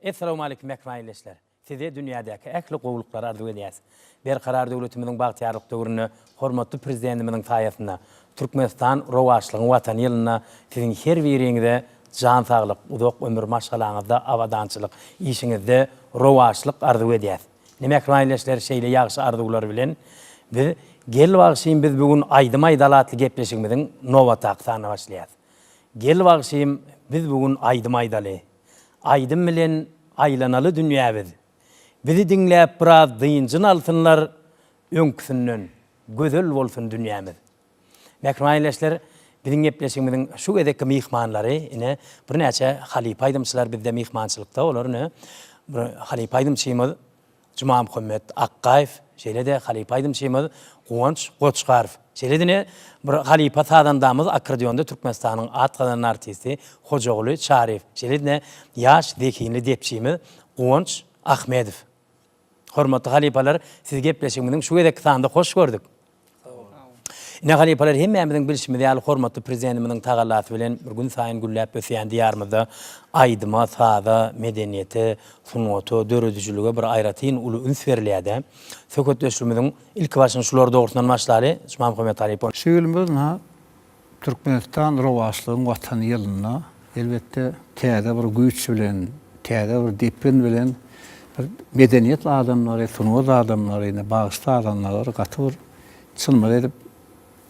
Essalawmaleýkim mähriban ildeşler! Size dünýädäki ähli gowulyklary arzuw edýäs. Berkarar döwletimiziň bagtyýarlyk döwründe hormatly Prezidentimiziň saýasynda Türkmenistan rowaçlygyň Watany ýylynda siziň her biriňize jan saglyk, uzak ömür, maşgalaňyzda abadançylyk, işiňizde rowaçlyk arzuw edýäs. Ine mähriban ildeşler şeýle ýagşy arzuwlar bilen biz Gel bagşym biz bu gün aýdym aýdaly atly gepleşigimiziň nobatdaky sanyna başlaýas. Gel bagşym biz bu gün aýdym aýdaly. Aýdym bilen aýlanaly dünýä biz. Bizi diňläp biraz dynjyn alsynlar öňküsinden gözel bolsun dünýämiz. Mähriban ildeşler biziň gepleşigimiziň şu gezekki myhmanlary ine birnäçe halypa aýdymçylar bizde myhmançylykda olar ine bir halypa aýdymçymyz Jumamuhammet Akgaýew, şeýle-de halypa aýdymçymyz Guwanç Goçgarow, şeýle-de ine bir halypa sazandamyz akkordeonda Türkmenistanyň at gazanan artisti Hojaguly Çaryýew, şeýle-de ýaş zehinli depçimiz Guwanç Ahmedow. Hormatly halypalar, sizi gepleşigimiziň şu gezekki sanynda hoş gördük. Ine halypalar hemmämiziň bilşimiz ýaly hormatly Prezidentimiziň tagallasy bilen bir gün saýyn gülläp ösýän diýarymyzda aýdyma, saza, medeniýete, sungata, döredijilige bir aýratyn uly üns berilýärde. Söhbetdeşligimiziň ilki başyny şular dogrusyndan başlaly. Jumamuhammet halypa. Şu ýylymyz ynha Türkmenistan rowaçlygyň Watany ýylynda, elbetde, täze bir güýç bilen, täze bir depgin bilen bir medeniýet adamlary, sungat adamlary, ine, bagşy-sazandalary gaty bir çynymyz edip,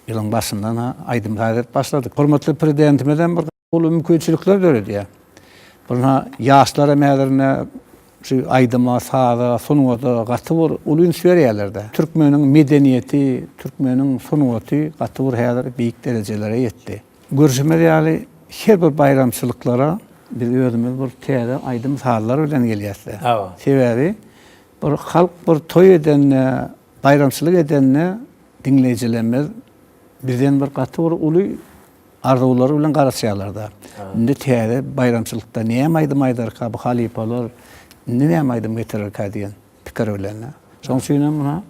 ýylyň başyndan-ha aýdym-saz edip başladyk. Hormatly Prezidentimiz hem bir uly mümkinçilikler döredýär. Bir ynha, ýaşlar hem häzir ine, Şu aýdyma, saza, sungata gaty bir uly üns berýärler-de. Türkmeniň medeniýeti, türkmeniň sungaty gaty bir häzir beýik derejelere ýetdi. Görşümiz ýaly, her bir baýramçylyklara biz özümiz bir täze aýdym-sazlar bilen gelýäs-de. Sebäbi bir halk bir toý edende, baýramçylyk edende diňleýjilerimiz bizden bir gaty bir uly Arzuwlary bilen garaşýarlar-da. Indi täze baýramçylykda näme aýdym aýdarka bu halypalar, indi näme aýdym getirerkä diýen pikir bilen. Şonuň üçin hem muny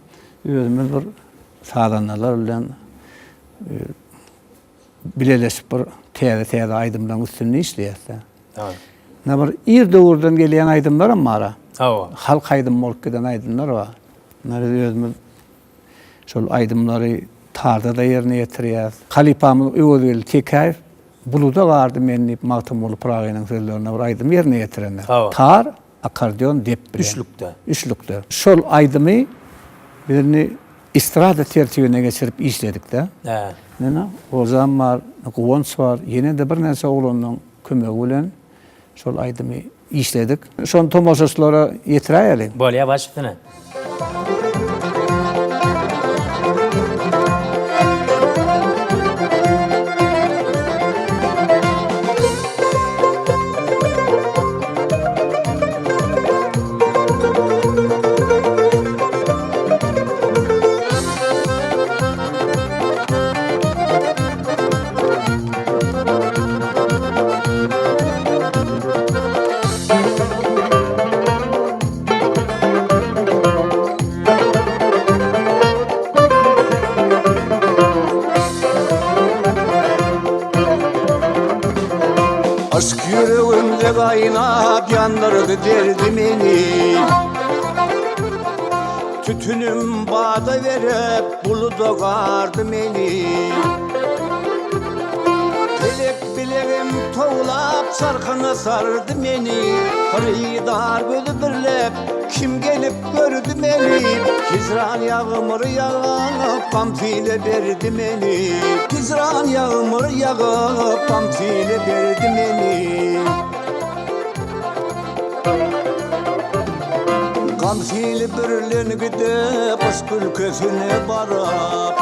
özümiz bir sazandalar bilen bileleşip bir täze-täze aýdymlaryň üstünde işleýäs-de. Ine bir ir döwürden gelýän aýdymlaram bar-a. Halk aýdymy bolup giden aýdymlar bar. Ine biz özümiz Şol aýdymlary tarda-da ýerine ýetirýäris. Halypamyz Öwezgeldi Tekäýew Buluda bardy men diýip Magtymguly Pyragynyň sözlerine bir aýdym ýerine ýetirende. Tar, akkordeon, dep bilen. Üçlükde. Üçlükde. Şol aýdymy biz indi estrada tertibine geçirip işledik-de. Ine, Hojam bar, Guwanç bar, ýene-de birnäçe oglanlaryň kömegi bilen Şol aýdymy işledik. Şony tomaşaçylara ýetiräýeliň. Bolýa baş üstüne. Aşk ýüregimde gaýnap ýandyrdy derdi meni Tütünim bada berip buluda gardy meni Pelek bilegim towlap çarhyna sardy meni Hyrydar gözi birlep kim gelip gördi meni Hijran ýagmyry ýagyp gam sile berdi meni Hijran ýagmyry ýagyp gam sile berdi meni Gam sili birlen gidip yşk ülkesine baryp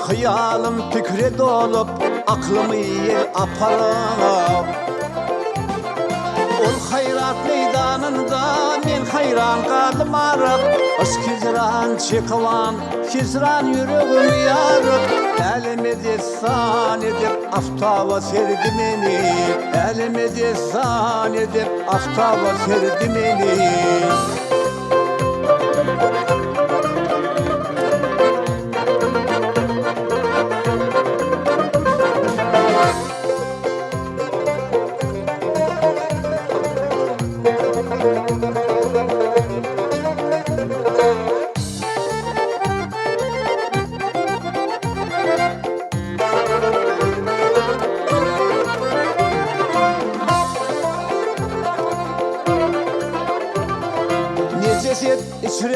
Hyýalym pikire dolup aklymy ýel aparyp Ol haýrat meýdanynda men haýran galdym aryp Yşk hijran çekibam hijran ýüregimi ýaryp Äleme dessan edip aftaba serdi meni Äleme dessan edip aftaba serdi meni.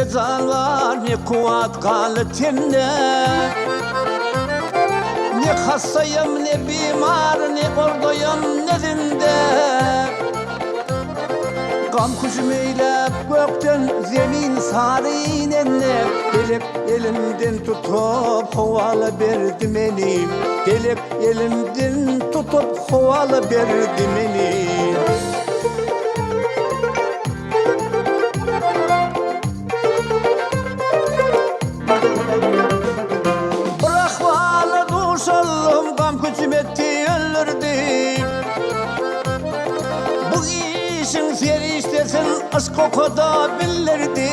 Ne jan bar, ne kuwwat galdy tende. Ne hassaýam, ne bimar, ne gordaýam, ne zinde. Gam hüjüm eýläp gökden zemin sary inende, Pelek elimden tutup howala berdi meni. Pelek elimden tutup howala berdi meni. Bir ahwala duşaldym, gam hüjüm etdi, öldürdi. Bu işiň serişdesin yşk okada bildirdi.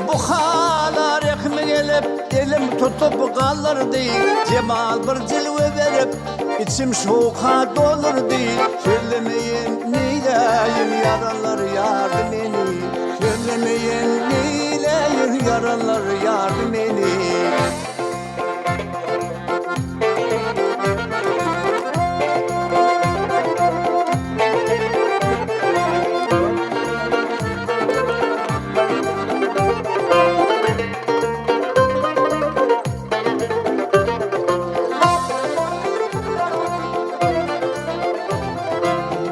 Bu hala rehmi gelip, elim tutup galdyrdy. Jemal bir jilwe berip, Içim şowka dolurdy, Sözlemeýin neýläýin, ýaralar ýardy meni. Sözlemeýin neýläýin, ýaralar ýardy meni.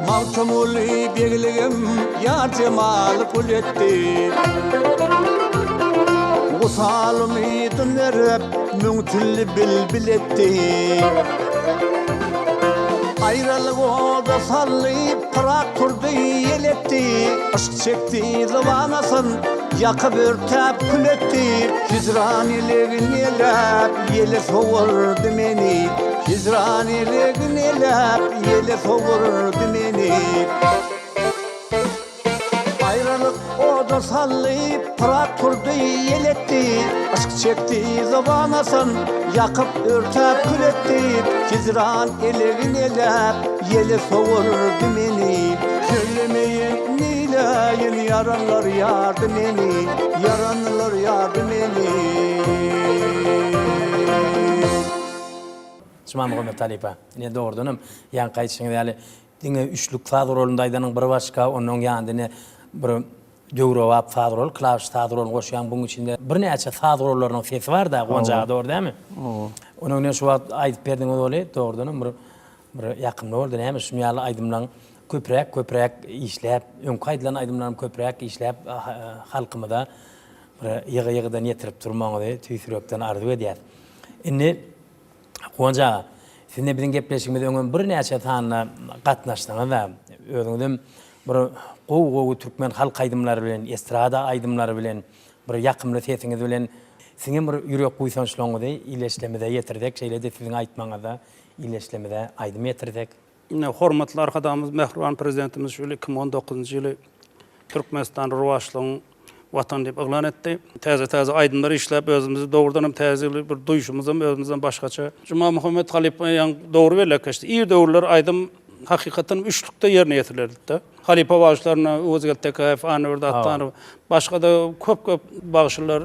Magtymguly begligim ýar jemaly gül etdi. Wysal umydyn berip, müň tilli bilbil etdi. Aýralyk oda saldy, pyrak turdy, ýel etdi. Yşk çekdi zybanasyn, Ýakyp örtäp kül etdi, Hijran elegin eläp, ýele sowurdy meni. Hijran elegin eläp, ýele sowurdy meni. Aýralyk oda saldy, pyrak turdy, ýel etdi. Yşk çekdi zybanasyn, ýakyp örtäp kül etdi. Hijran elegin eläp, ýele sowurdy meni. Sözlemeýin neýläýin ýaranlar ýardy meni, Ýaranlar ýardy meni. Jumamuhammet halypa, ine dogrudanam ýaňky aýdyşyňyz ýaly diňe üçlük saz guralynda aýdanyň bir başga, onnoň ýanynda ine bir döwrebap saz guraly, klawiş saz guralyny goşýaň, buň içinde birnäçe saz gurallarynyň sesi bar-da, Guwanç aga, dogry dälmi? Onuň ine şu wagt aýdyp berdiňiz ony, dogrudanam bir Bir ýakymly boldy näme şuny ýaly aýdymlaň köpräk köpräk işläp öňki aýdylan aýdymlaryň köpräk işläp halkymyza bir ýygy ýygydan ýetirip durmagyňyzy tüýs ýürekden arzuw edýäs. Indi Guwanç aga siz ine biziň gepleşigimize öňem birnäçe sanyna gatnaşdyňyzda özüňizem bir gowy gowy türkmen halk aýdymlary bilen estrada aýdymlary bilen bir ýakymly sesiňiz bilen siziňem bir ýürek buýsançlaryňyzy ileşlemize ýetirsek şeýle-de siziň aýtmagyňyzda Ildeşlerimize aýdym ýetirsek. Ine, hormatly Arkadagymyz, mähriban Prezidentimiz şu ýyl 2019-njy ýyly Türkmenistan rowaçlygyň Watany diýip yglan etdi. Täze-täze aýdymlar işläp, özümizi dogrudan hem täze ýyly bir duýşumyzam özümizden başgaça. Jumamuhammet halypa ýaňy dogry belläp geçdi. Ir döwürler aýdym hakykatdan hem üçlükde ýerine ýetirilerdi-de. Halypa bagşylaryna Öwezgeldi Tekäýew, Annaberdi Atdanow, başga-da köp-köp bagşylar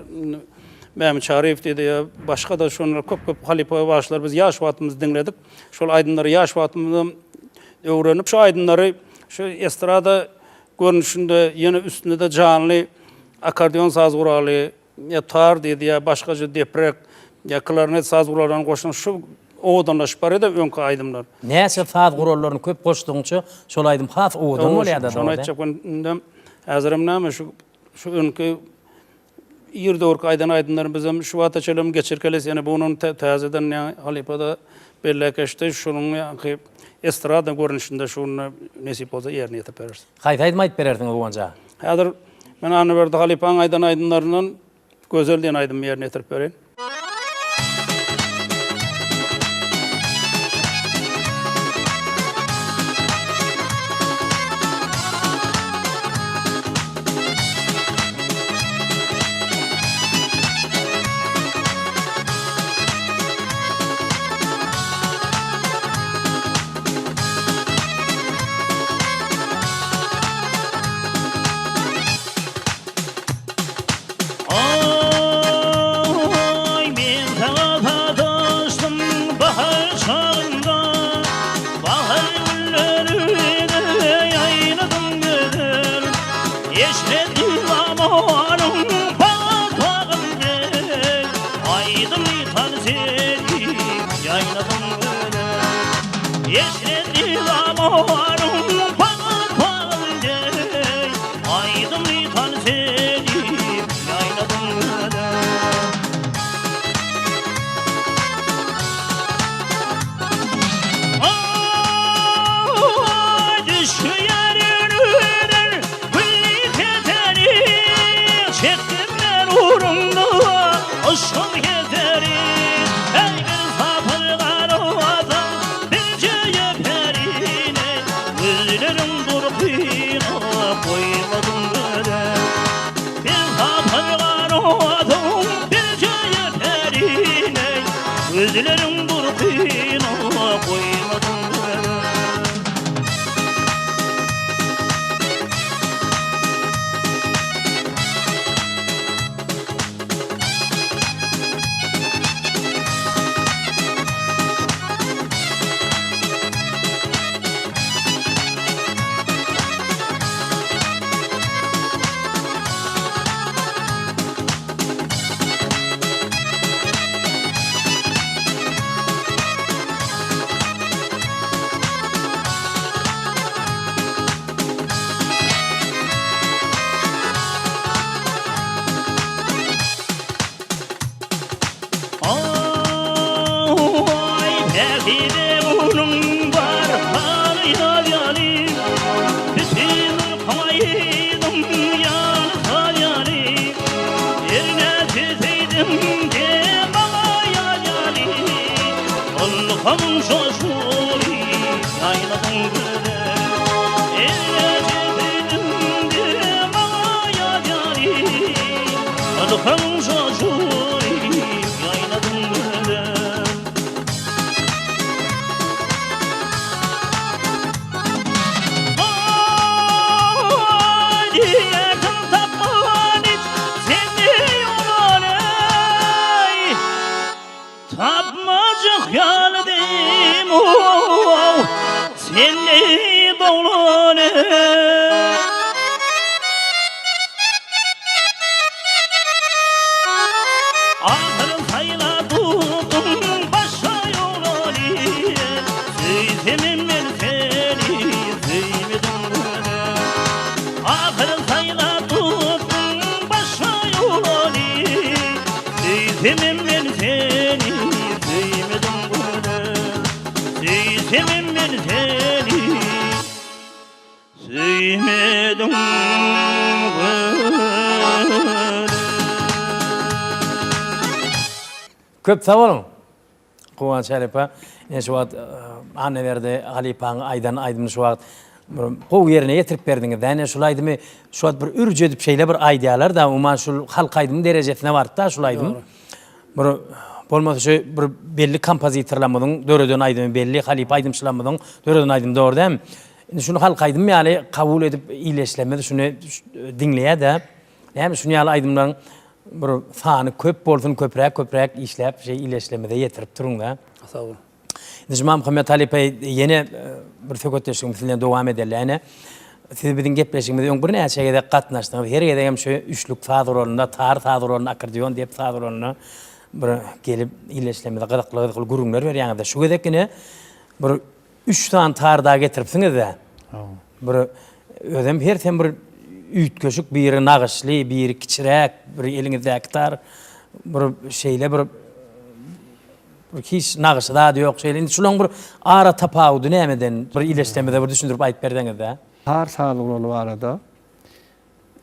Mämi Çaryýew diýdi, ýa başga-da şonlar köp-köp halypa bagşylary biz ýaş wagtymyz diňledik. Şol aýdymlary ýaş wagtymyzam öwrenip, şu aýdymlary şu estrada görnüşinde ýene üstünde-de janly akkordeon saz guraly, ýa tar diýdi, ýa başgaça deprek, ýa klarnet saz gurallaryny goşan şu owadanlaşyp barýar-da öňki aýdymlar. Näçe saz gurallaryny köp goşdugyňça şol aýdym has owadan bolýar-da. Şony aýtjak indem häzirem näme şu şu öňki ir döwürki aýdan aýdymlaryny bizem şu wagta çenlem geçirkeli ýene bu gün täzeden ýa halypa-da belläp geçdi şunuň ýaňky estrada görnüşinde şu gün nesip bolsa ýerine ýetirip bereris. Haýsy aýdymy aýdyp berersiňiz Guwanç aga? Häzir men Annaberdi halypaň aýdan aýdymlaryndan Gözel diýen aýdymy ýerine ýetirip bereýin. Aýdymly tans edip ýaýnadyň gözel. Eşretli zamanyň pagyl-pagyl deý, Aýdymly tans edip ýaýnadyň gözel. Aý, düşýärin öýden gülli keteni, Çekdim men ugrunda yşgyň heteri. Eý, bir sapar garasam birje perine, Gözleriň durkyna goýmadyň gözel. Bir sapar garasam birje perine, Gözleriň durkyna goýmadyň gözel. Aý, päkize onuň bar haly ýaz ýaly, Bütin yrkyň aýdym ýaly saz ýaly, Hernäçe söýdüm-de maňa ýaz ýaly, Ylhamyň joşguny ýaýladyň göze. Hernäçe söýdüm-de maňa ýaz ýaly, Ylhamyň joşguny ýaýladyň göze. Aý, diýersiň tapman hiç seni ýolan eý. Tapmajak ýaly deým-ow, seni doglan eý. Ahyryn saýlap tutdum başga ýolany, Söýsemem men seni söýmedim gözel. Ahyryn saýlap tutdum başga ýolany, Söýsemem men seni söýmedim gözel. Söýsemem men seni Söýmedim gözel. Köp sag boluň. Guwanç halypa, ine şu wagt Annaberdi halypaň aýdan aýdymyny şu wagt bir gowy ýerine ýetirip berdiňiz-dä. Ine şul aýdymy şu wagt bir ürç edip şeýle bir aýdýarlar-da, umuman şul halk aýdymy derejesine bardy-da şul aýdym. Bir bolmasa şu bir belli kompozitorlarymyzyň döreden aýdymy, belli halypa aýdymçylarymyzyň döreden aýdymy dogry dälmi? Indi şuny halk aýdymy ýaly kabul edip ildeşlerimiz şuny diňleýär-de. Näme şuny ýaly aýdymlaryň bir sany köp bolsun köpräk köpräk işläp şeý ildeşlerimize ýetirip duruň-da. Sag boluň. Indi Jumamuhammet halypa ýene bir söhbetdeşligimizi bilen dowam edeli. Ýene siz biziň gepleşigimize öň birnäçe gezek gatnaşdyňyz. Her gezegem şu üçlük saz guralynda, tar saz guralynda, akkordeon dep saz guralynda bir gelip ildeşlerimize gyzykly gyzykly gürrüňler berýäňiz-de. Şu gezek ine bir Üç sany tar dagy getiripsiňiz-dä. Bir özem hersem bir üýtgeşik, biri nagyşly, biri kiçiräk, bir eliňizdäki tar bir şeýle bir bir hiç nagyşy zady ýok şeýle. Indi şulaň bir ara tapawudy nämeden? Bir ileçdemize bir düşündirip aýdyp berseňiz-dä. Tar saz guraly barada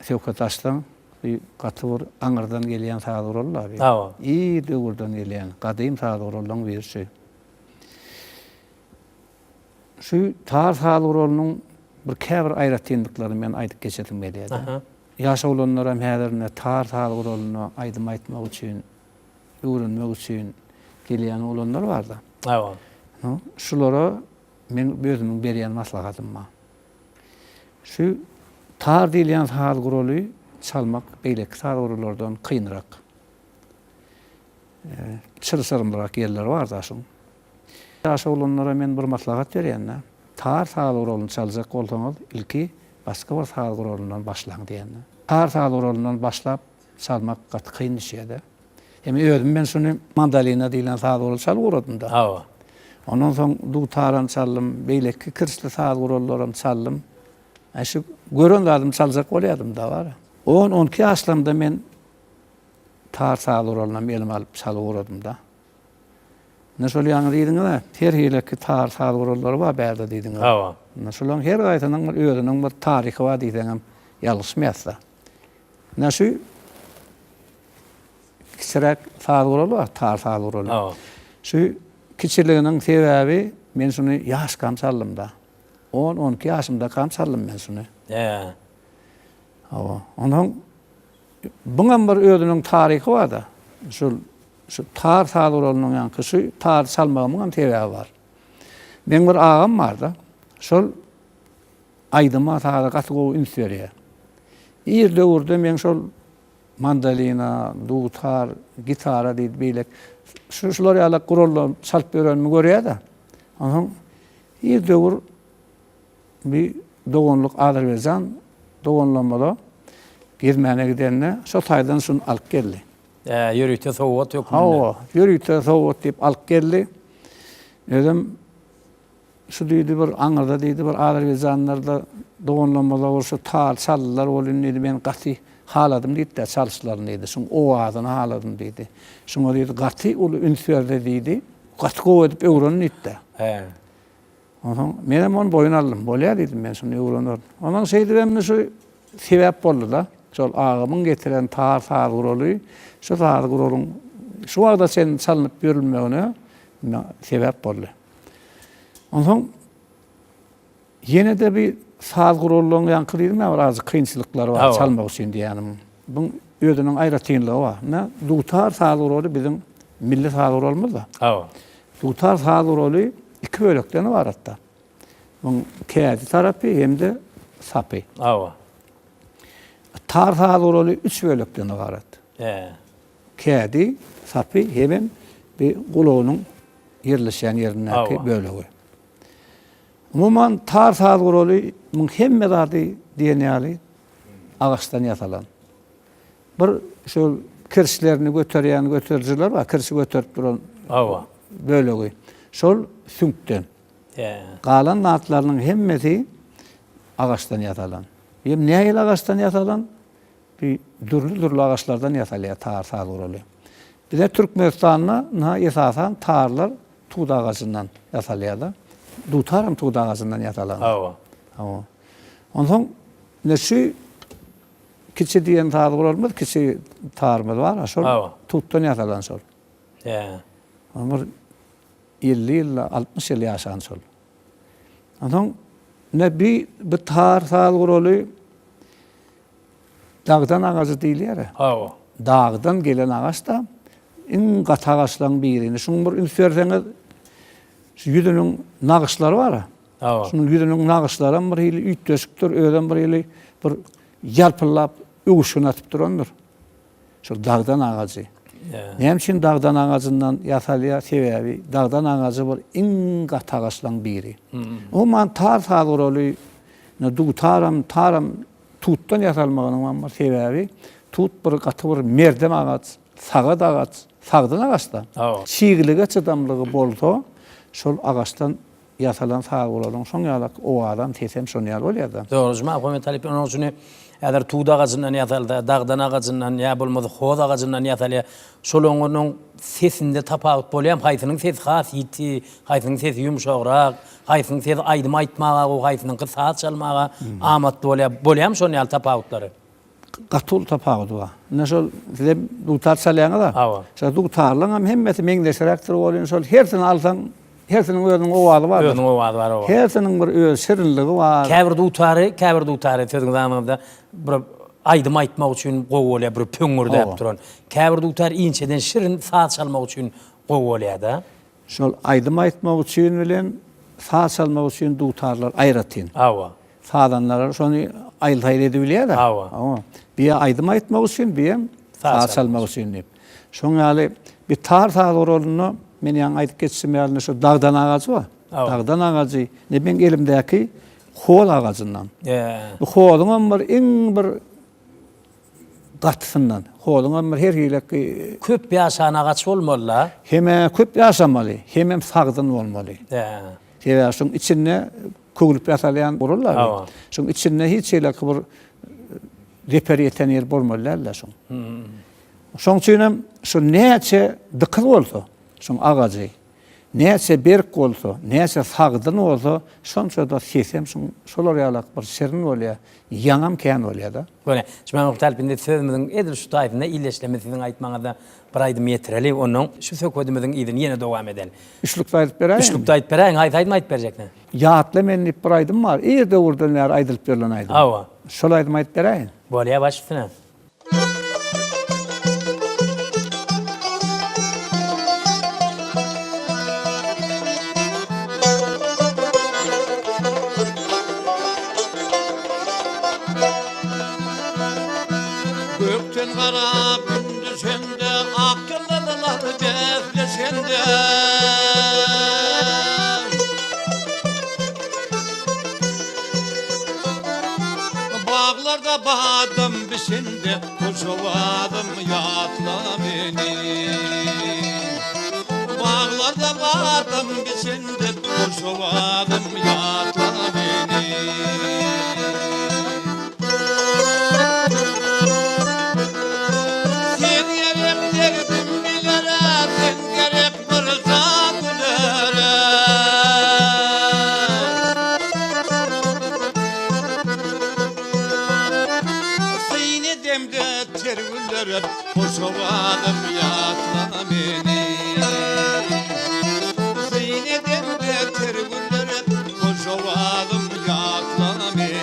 söhbet açsaň, bu gaty bir aňyrdan gelýän saz guraly-da bi. Hawa. Ir döwürden gelýän, gadym saz gurallaryň biri şu. Şu tar saz guralynyň bir käbir aýratynlyklaryny men aýdyp geçesim gelýär. Ýaş oglanlaram häzir ine tar saz guralyna aýdym aýtmak üçin, öwrenmek üçin gelýän oglanlar bar-da. Hawa. Şulara meň özümiň berýän maslahatym bar. Şu tar diýilýän saz guraly çalmak beýleki saz gurallardan kynrak. Çylşyrymlyrak ýerleri bar daşyň. Ýaş oglanlara men bir maslahat berýän-de, tar saz guralyny çaljak bolsaňyz, ilki başga bir saz guralyndan başlaň diýen-de. Tar saz guralyndan başlap çalmak gaty kyn düşýär-de. Hem özüm men şuny mandolina diýlen saz guraly çalyp ugradym-da. Hawa. Ondan soň dutaram çaldym, beýleki kirişli saz gurallaram çaldym. Aý şu gören zadymy çaljak bolýardym-da bar. On, on iki ýaşlarymda men tar saz guralynam elime alyp çalyp ugradym-da. Ine şol ýaňy diýdiňiz-ä, her hileki tar saz gurallary bar bärde diýdiňiz. Hawa. Ine şolaryň her haýsynyň bir özüniň bir taryhy bar diýseňem ýalňyşmaýas-da. Ine şu kiçiräk saz guraly bar, tar saz guraly. Hawa. Şu kiçiliginiň sebäbi men şuny ýaşkam çaldym-da. On, 12 ýaşymdakam çaldym men şuny. Hä. Hawa. Onsoň buňam bir özüniň taryhy bar-da. Şul şu tar saz guralynyň ýaňky şu tary çalmagymyňam sebäbi bar. Meň bir agam bar-da. Şol aýdyma, saza gaty gowy üns berýär. Ir döwürde meň şol mandolina, dutar, gitara diýdi beýlek şu şular ýaly gurallary çalyp ýörenimi görýär-de. Onsoň ir döwür bir doganlyk Azerbaýjan doganlarymyza gezmäne gidende şo taýdan şuny alyp geldi. Hä, ýörite sowgat hökmünde. Hawa, ýörite sowgat diýip alyp geldi. Özem Şu diýdi bir aňyrda diýdi bir azerbaýjanlarda doganlarymyzda bir şu tar çaldylar welin diýdi men gaty haladym diýdi-de çalyşlaryny diýdi. Şuň owazyny haladym diýdi. Şuňa diýdi gaty uly üns berde diýdi. Gaty gowy edip öwren diýdi-de. Hä. Onsoň menem ony boýun aldym. Bolýar diýdim men şuny öwrenerin. Onsoň şeýdibem şu sebäp boldy-da. Şol agamyň getiren tar saz guraly şu saz guralyň şu wagta çenli çalnyp ýörülmegine sebäp boldy. Onsoň ýene-de bir saz gurallaryň ýaňky diýdim-ä bir azajyk kynçylyklary bar çalmak üçin diýýänim. Buň özüniň aýratynlygy bar. Ine, dutar saz guraly biziň milli saz guralymyz-da. Hawa. Dutar saz guraly iki bölekden ybaratda. Buň kädi tarapy hem-de sapy. Hawa. Tar saz guraly üç bölekden ybarat. Hä. Kädi, sapy hemem bir gulagynyň ýerleşýän ýerindäki bölegi. Umuman tar saz guraly muň hemme zady diýen ýaly agaçdan ýasalan. Bir şol kirişlerini göterýän göterijiler bar, kirişi göterip duran bölegi. Şol süňkden. Galan zatlarynyň hemmesi agaçdan ýasalan. Hem nähili agaçdan ýasalan? Bu dürli-dürli agaçlardan ýasalýar tar saz guraly. Bize Türkmenistanda ynha esasan tarlar tut agajyndan ýasalýar-da. Dutar hem tut agajyndan ýasalan. Hawa. Hawa. Onsoň ine şu kiçi diýen saz guralymyz, kiçi tarymyz bar, şol tutdan ýasalan şol. Hä. Bir 50 ýyl, 60 ýyl ýaşan şol. Onsoň ine bi bu tar saz guraly Dagdan agajy diýilýär-ä. Hawa. Dagdan gelen agaç-da iň gaty agaçlaryň biri. Indi şuň bir üns berseňiz, şu ýüzüniň nagyşlary bar-a. Hawa. Şunuň ýüzüniň nagyşlaram bir hili üýtgeşikdir, özem bir hili bir ýalpyldap öwüşgin atyp durandyr. Şol dagdan agajy. Näme üçin dagdan agajyndan ýasalýar? Sebäbi dagdan agajy bir iň gaty agaçlaryň biri. Umuman tar saz guraly, dutaram, taram Tutdan ýasalmagynyň hem bir sebäbi, tut bir gaty bir merdem agaç, sagat agaç, sagdyn agaç-da. Çiglige çydamlygy bolsa, şol agaçdan ýasalan saz guralyň şoň ýalak owazam, sesem şon ýaly bolýar-da. Dogry, Juma Muhammet halypa, onuň üçin häzir tut agajyndan ýasalsa, dagdan agajyndan ýa bolmasa hoz agajyndan ýasalýar. Şolaryň onuň sesinde tapawut bolýarmy? Haýsynyň sesi has ýiti, haýsynyň sesi ýumşagrak? Haýsynyň sesi aýdym aýtmaga gowy, haýsynyňky saz çalmaga amatly bolýar? Bolýarmy şonuň ýaly tapawutlary? Gaty uly tapawudy bar. Ine şol sizem dutar çalýaňyz-a. Hawa. Şol dutarlaryňam hemmesi meňzeşräkdir welin şol hersini alsaň, hersiniň özüniň owazy bardyr. Özüniň owazy bar, hawa. Hersiniň bir öz şirinligi bar. Käbir dutary, käbir dutary sözüňiz aňyňyzda bir aýdym aýtmak üçin gowy bolýar, bir pöňňürdäp duran. Käbir dutar inçeden şirin saz çalmak üçin gowy bolýar-da. Şol aýdym aýtmak üçin bilen saz çalmak üçin dutarlar aýratyn. Hawa. Sazandalar şony aýyl-saýyl edibilýär-de. Hawa. Hawa. Biýe aýdym aýtmak üçin, biýem saz çalmak üçin diýip. Şoň ýaly bir tar saz guralynda men ýaňy aýdyp geçişim ýaly şu dagdan agajy bar. Dagdan agajy, ine meň elimdäki hoz agajyndan. Ýa. Bu hozuňam bir iň bir. gatysyndan. Hozuňam bir her hili Köp ýaşan agaç bolmaly-la. Hem-ä köp ýaşamaly, hemem sagdyn bolmaly. Hä. Sebäbi şoň içinde köwlüp ýasalýan gurallar. Hawa. Şoň içinde hiç hili bir zeper ýeten ýeri bolmaly däl-de şoň. Şoň üçin hem şu näçe dykyz bolsa, şoň agajy, näçe berk bolsa, näçe sagdyn bolsa, şonça-da sesem şoň şolar ýalak bir şirin bolýar, ýaňam kän bolýar-da. Göni. Jumamuhit Alp indi sözümiziň edil şu taýsynda illeşlemi siziň aýtmaňyzda bir aýdym ýetireli, onnoň şu söhbedimiziň yzyny ýene dowam edeli. Üçlükde aýdyp beräýiňmi? Üçlükde aýdyp beräýiň, haýsy aýdymy aýdyp berjeksin? Ýatla meni diýip bir aýdym bar, ir döwürden bäri aýdylyp ýörlen aýdym. Hawa. Şol aýdymy aýdyp beräýiň. Bolýar, baş üstüne. Gökden gara gün düşende, ak ýyldyzlar bäsleşende. Baglarda badam bişende, hoş owazym ýatla meni. Baglarda badam bişende, hoş owazym ýatla meni. Sen gerek derdim bilere, sen gerek bir zat gülere. Syn edemde ter güllere, hoş owazym ýatla meni. Syn edemde ter güllere, hoş owazym ýatla meni.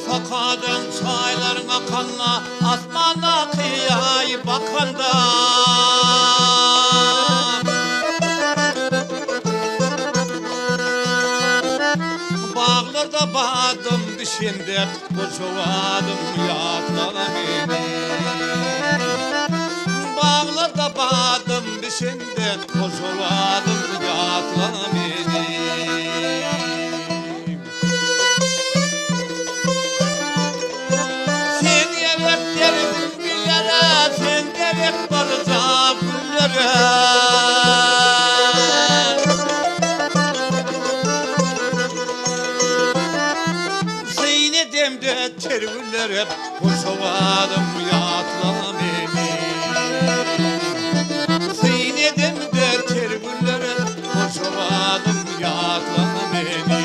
Sakadan çaýlaryň akanda, Asmandaky aý bakanda. Baglarda badam bişende, Goja ýatla meni. Baglarda badam bişende, Goja ýatla meni. Sen gerek derdim bilere, Sen gerek barja güllere. Syn edemde ter güllere, Hoş owazym ýatla meni. Syn edemde ter güllere, Hoş owazym ýatla meni.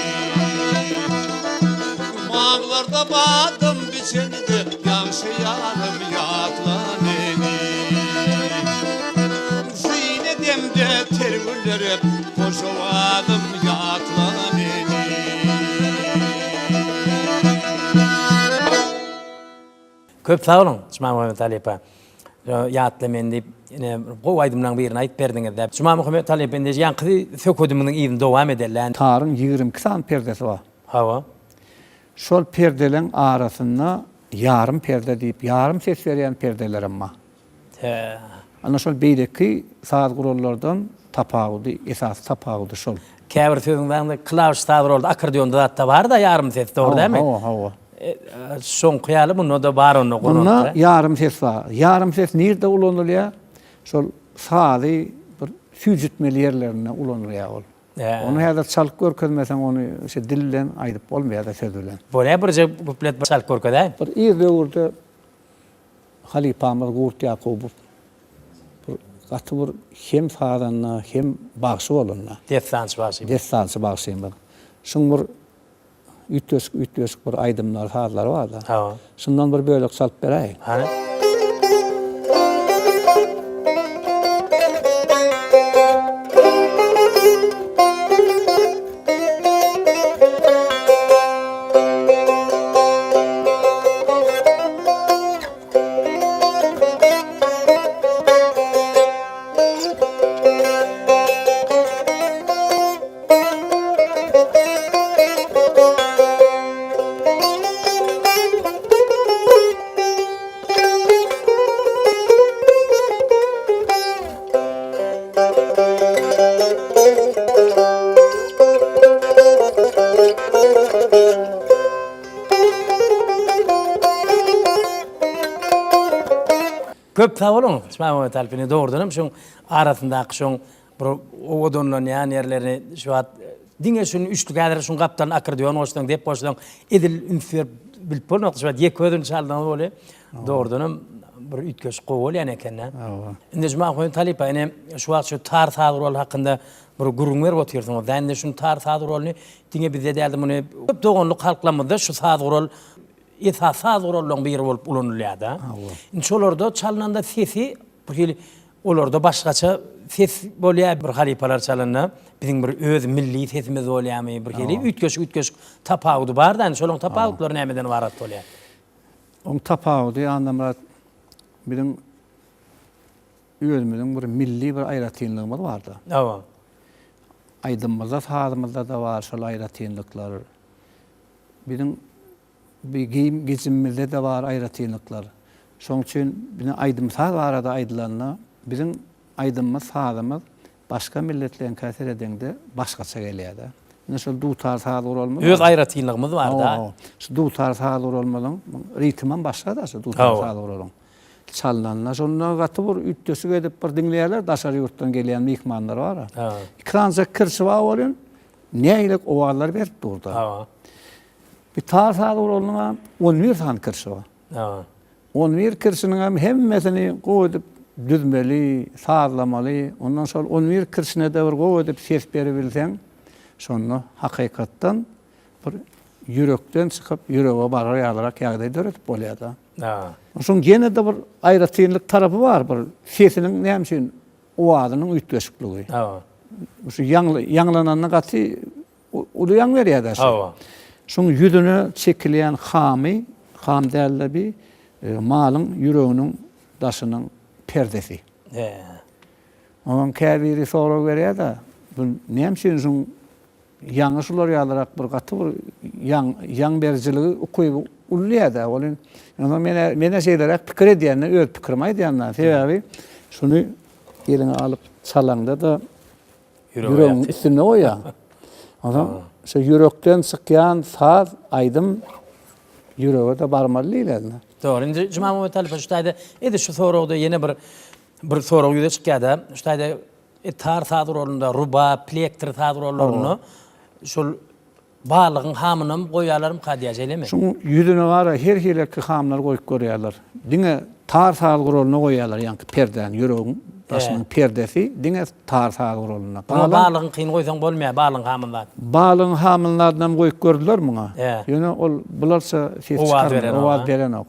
Baglarda badam biçende, Ýagşy ýarym ýatla meni. Syn edemde ter güllere, Hoş owazym ýatla meni. Köp sag boluň, Jumamuhammet halypa. Ýatla meni diýip, ine, gowy aýdymlaryň birini aýdyp berdiňiz-dä. Jumamuhammet halypa, indi ýaňky söhbedimiziň yzyny dowam edeli-dä. Taryň 22 sany perdesi bar. Hawa. Şol perdeleň arasynda ýarym perde diýip, ýarym ses berýän perdelerem bar. Hä. Ana şol beýleki saz gurallardan tapawudy, esasy tapawudy şol. Käbir sözüň zaňda klawiş saz guralda akordeonda zatda bar-da ýarym ses, dogry dälmi? Hawa, hawa. Şoňky ýaly munda-da bar onda guralda. Munda ýarym ses bar. Ýarym ses nirde ulanylýar? Şol sazy bir süýjütmeli ýerlerinde ulanylýar ol. Ony häzir çalyp görkezmeseň ony şe dil bilen aýdyp bolmaýar-da söz bilen. Bolýar birje kuplet çalyp görkezäý. Bir ir döwürde Halypamyz Gurt Ýakubow bir gaty bir hem sazanda, hem bagşy bolanda. Dessançy bagşymyz. Dessançy bagşymyz. Şuň bir üýtgeşik-üýtgeşik bir aýdymlary, sazlary bar-da. Hawa. Şundan bir bölek çalyp beräýiň. Hany. Köp sag boluň, Jumamuhammet halypa. Ine, dogrudanam şoň arasyndaky şoň bir owadanlanýan ýerlerini şu wagt diňe şuny üçlük häzir şuň gapdalyna akkordeon goşsaň, dep goşsaň edil üns berip bilip bolmok. Şu wagt ýeke özüni çaldyňyz weli dogrudanam bir üýtgeşik gowy bolýan eken-dä. Indi Jumamuhammet halypa, ine şu wagt şu tar saz guraly hakynda bir gürrüň berip otyrsyňyz-da. Indi şuny tar saz guralyny diňe bizde däl-de muny köp doganlyk halklarymyzda şu saz gural esasy saz gurallaryň biri bolup ulanylýar-da. Indi şolarda çalnanda sesi bir hili olarda başgaça ses bolýar, bir halypalar çalanda biziň bir öz milli sesimiz bolýarmy, bir hili üýtgeşik-üýtgeşik tapawudy bar-da, indi şolaryň tapawutlary nämeden ybarat bolýar? Oň tapawudy, Annamyrat, biziň özümiziň bir milli bir aýratynlygymyz bar-da. Hawa. Aýdymymyzda, sazymyzda-da bar şol aýratynlyklar. Biziň bi geýim-gejimimizde-de bar aýratynlyklar. Şonuň üçin biziň aýdym-saz barada aýdylanda, biziň aýdymymyz, sazymyz başga milletleriňkä seredeňde başgaça gelýär-de. Ine şol dutar saz guralymyz Öz aýratynlygymyz bar-da. Hawa, şu dutar saz guralymyzyň ritmem başga-da şu dutar saz guralyň. Çalnanda şonda gaty bir üýtgeşik edip bir diňleýärler daşary ýurtdan gelýän myhmanlar bar-a. Iki sanyjak kirşi bar welin, Nägilek owazlar berip durdy. Hawa. Bir tar saz guralynyň 11 sany kirşi bar. Hawa. 11 kirşiniň hem hemmesini gowy edip düzmeli, sazlamaly. Ondan şol 11 kirşine-de bir gowy edip ses beribilseň, şonda hakykatdan bir ýürekden çykyp, ýürege barar ýalyrak ýagdaý döredip bolýar-da. Hawa. Şoň ýene-de bir aýratynlyk tarapy bar, bir sesiniň näme üçin owazynyň üýtgeşikligi. Hawa. Şu ýaňly, ýaňlananda gaty uly ýaň berýär-dä şu. Hawa. Şuň ýüzüne çekilýän hamy, ham däl-de bi, e, malyň ýüreginiň daşynyň perdesi. He. Onuň käbiri sorag berýär-de, bu näme üçin şuň Ýaňy şular ýalyrak bir gaty bir ýaň, ýaň berijiligi ukyby uly diýýär-dä. Ol indi men men-ä şeýleräk pikir edýän-de, öz pikirimi aýdýan-da. Sebäbi şuny eliňe alyp çalaňda-da ýüregiň üstünde goýýaň. Onsoň şu ýürekden çykýan saz, aýdym ýürege-de barmaly diýilende. Dogry. Indi Jumamuhammet halypa şu taýda edil şu soragda ýene bir bir sorag ýüze çykýar-da. Şu taýda Tar saz guralynda, rubab, plektr saz gurallarynda şol balygyň hamynam goýýarlarmyka diýýär, şeýlemi? Şuň ýüzüne bar-a her hileki hamlary goýup görýärler. Diňe tar saz guralyna goýýarlar, ýaňky perdäni, ýüregiň daşynyň perdesi diňe tar saz guralynda. Muňa balygyňkyny goýsaň bolmaýar, balygyň hamyny zat. Balygyň hamyny zadynam goýup gördüler muňa. Ýöne ol bularça ses çykarmaýar, owaz berenok.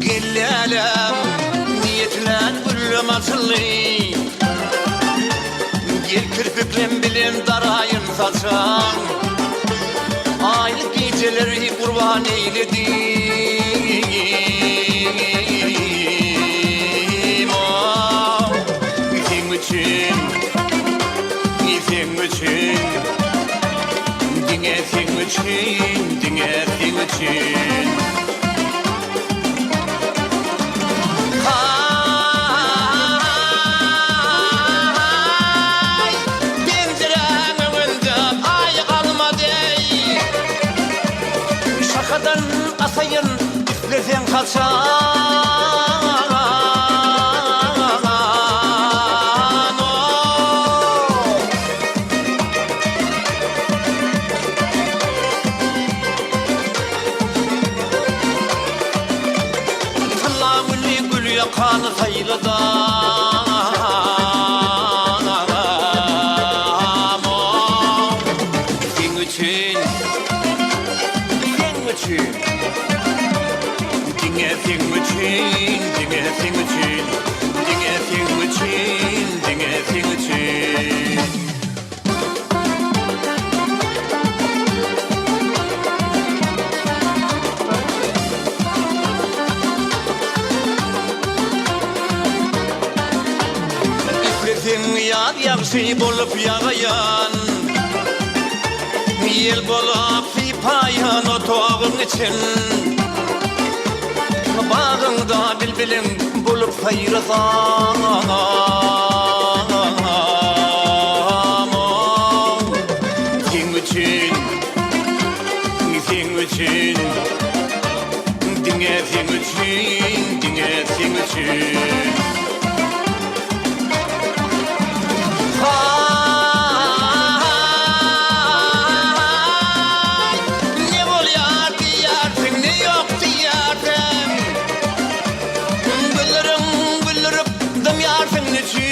Gel älem, niýetlän güllem açyldy. Gel kirpiklem bilen daraýyn saçaň. Aýly gijeleri gurban eýledim, oh, seň üçin, seň üçin, diňe seň üçin, diňe seň üçin. Haý, penjiräň öňünde aý galmady. Şahadan asaýyn isleseň haçan. Tylla gülli gül ýakany saýladam Seň üçin, seň üçin Diňe seň üçin, diňe seň üçin Diňe seň üçin, diňe seň üçin. Isleseň ýaz ýagşy bolup ýagaýan. Ýel bolup sypaýyn otagyň için. Bagyňda bilbiliň bolup saýrasam. Seň üçin, seň üçin, diňe seň üçin, diňe seň üçin. Haý, ne bolýar diýýärsiň, ne ýok diýýärsiň. Güldüriň güldürip dymýarsyň neçün?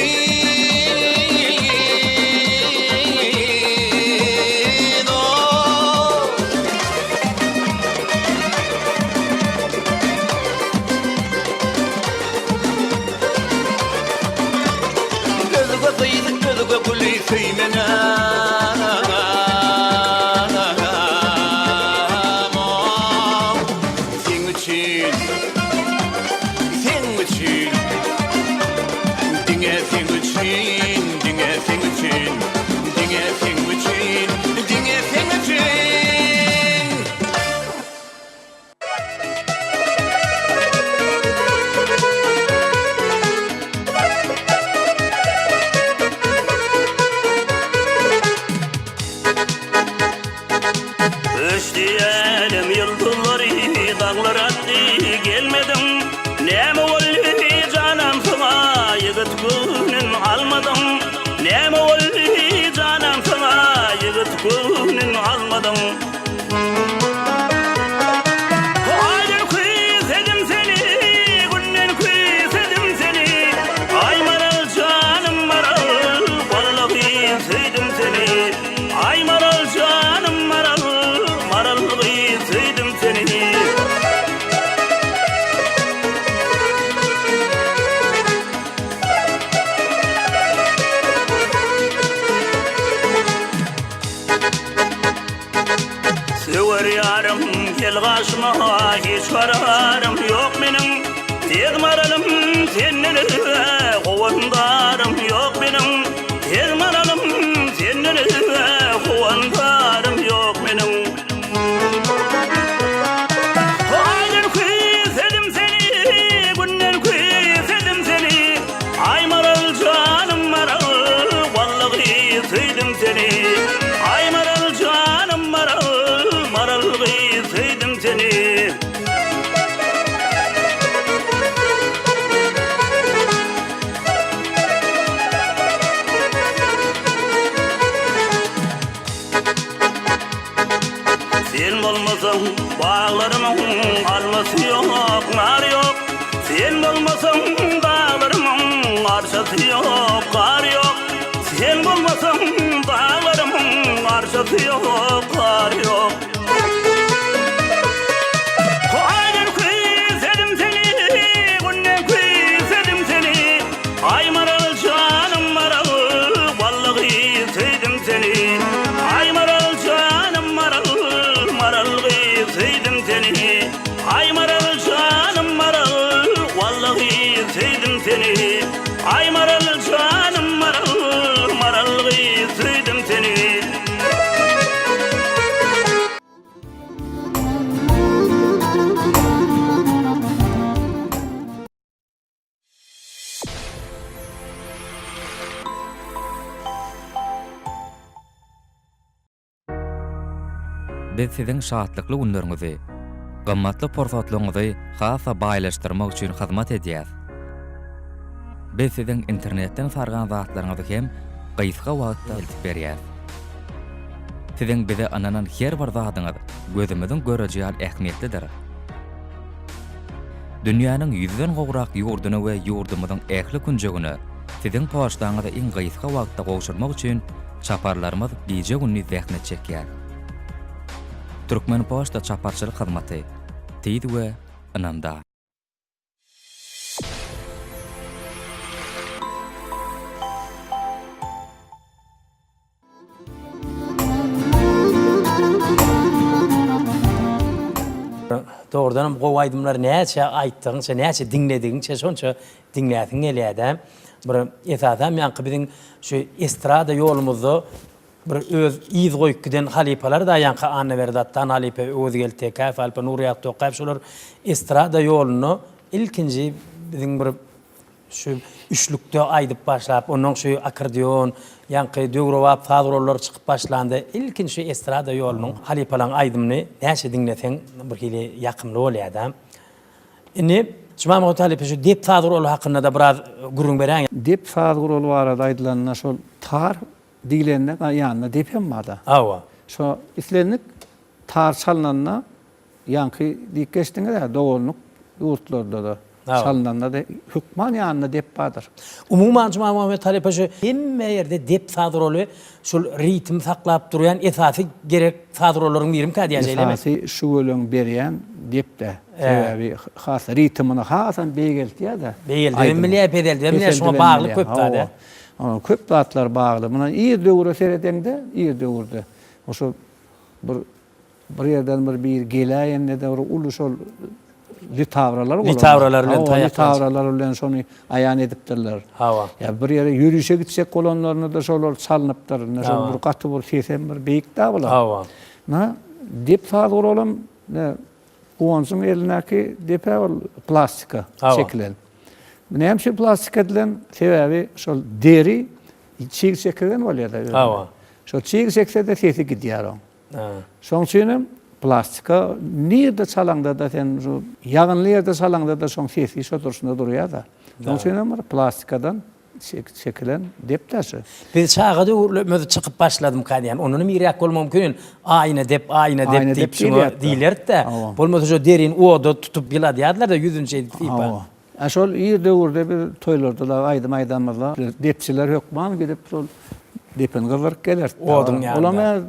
O. Özge gyz, özge güli söýmenem. Seň üçin, seň üçin, diňe seň üçin, diňe seň üçin, diňe seň üçin, diňe seň üçin. Öçdi älem ýyldyzlary, daglar atdy, gelmediň. Näme boldy janam saňa, ýigit göwnün almadyň. Näme boldy janam saňa, ýigit göwnün almadyň. Aýdan küýsedim seni, günden küýsedim seni. Aý maral janym maral, wallahy söýdüm seni. Aý maral janym maral, maral gyz söýdüm seni. Söwer ýarym gel gaşyma hiç kararym ýok meniň Tez maralym senden özge howandarym ýok meniň Tez maralym senden özge howandarym ýok meniň Aýdan küýsedim seni günden küýsedim seni Aý maral janym maral wallahy söýdüm seni Aý maral janym maral maral gyz söýdüm seni. Sen bolmasaň baglarymyň almasy ýok, nary ýok. Sen bolmasaň daglarymyň arçasy ýok, gary ýok. Sen bolmasaň daglarymyň arçasy ýok, gary ýok. Aýdan küýsedim seni, günden küýsedim seni. Aý maral janym maral, wallahy söýdüm seni. Aý maral janym maral, maral gyz söýdüm seni. Aý maral janym maral, wallahy söýdüm seni. Aý maral janym maral, maral gyz söýdüm seni. Biz siziň şatlykly günleriňizi, gymmatly pursatlaryňyzy has-da baýlaşdyrmak üçin hyzmat edýäs. Biz siziň internetden sargan zatlaryňyzy hem gysga wagtda eltip berýäs. Siziň bize ynanan her bir zadyňyz gözümiziň göreji ýaly ähmiýetlidir. Dünýäniň ýüzden gowrak ýurduna we ýurdumyzyň ähli künjegine siziň poçtaňyzy iň gysga wagtda gowşurmak üçin çaparlarymyz gije-gündiz zähmet çekýär. Türkmenpoçta çaparçylyk hyzmaty, tiz we ynamdar. Dogrudanam gowy aýdymlary näçe aýtdygyňça, näçe diňledigiňçe şonça diňläsiň gelýär-dä. Bir esasam ýaňky biziň şu estrada ýolumyzda. bir öz yz goýup giden halypalar-da ýaňky Annaberdi Atdan halypa, Öwezgeldi Tekäýew halypa, Nurýagdy Tokgaýew şolar estrada ýolunda ilkinji biziň bir şu üçlükde aýdyp başlap, onnoň şu akkordeon, ýaňky döwrebap saz gurallary çykyp başlanda ilkinji şu estrada ýolunyň halypalaryň aýdymyny näçe diňleseň birhili ýakymly bolýar-da. Indi Jumamuhammet halypa şu dep saz guraly hakynda-da biraz gürrüň beräýiň. Dep saz guraly barada aýdylanda şol tar diýlende ýanynda dep hem bar-da. Hawa. Şo islendik tar çalnanda ýaňky diýip geçdiňiz-ä doganlyk ýurtlarda-da çalnanda-da hökman ýanynda dep bardyr. Umuman Jumamuhammet halypa şu hemme ýerde dep saz guraly şol ritm saklap durýan esasy gerek saz gurallaryň birimkä diýýän şeýlemi? Esasy şüweleň berýän dep-dä. Sebäbi has ritmini hasam beýgeltýär-de. Beýgeldibem bilýär, peseldibem bilýär, şoňa bagly köp zat-a. Hawa, köp zatlar bagly. Mundan ir döwre seredeňde, ir döwürde şo bir Bir ýerden bir biri geläýende-de bir uly şol litawralar bolan. Litawralar bilen taýak. Litawralar bilen şony aýan edipdirler. Hawa. Ýa bir ýere ýörişe gitjek bolanlarynda-da şolar çalnypdyr. Ine şol bir gaty bir sesem bir beýik-dä bular. Hawa. Na, dep saz guralam, ine, Guwanjyň elindäki dep-ä ol plastika çekilen. Näme üçin plastika edilen? Sebäbi şol deri çig çekilen bolýar-da özüne. Hawa. Şol çig çekse-de sesi gidýär oň. Şoň üçin hem plastika nirde çalaňda-da sen şu ýagynly ýerde çalaňda-da şoň sesi şo durşuna durýar-da. Şoň üçin hem bir plastikadan çekilen dep daşy. Biz çaga döwürlerimiz çykyp başladymyka diýýän. Ondanam irräk bolmagy mümkin. Aýna dep, aýna dep diýip şuňa diýlerdi-de. Bolmasa şo derini oda tutup ýyladýardylar-da ýüzüni şeýdip sypap. A şol ir döwürde biz toýlarda dagy aýdym aýdanymyzda depçiler hökman gidip şol depini gyzdyryp gelerdi. Oduň ýanynda. Olam ä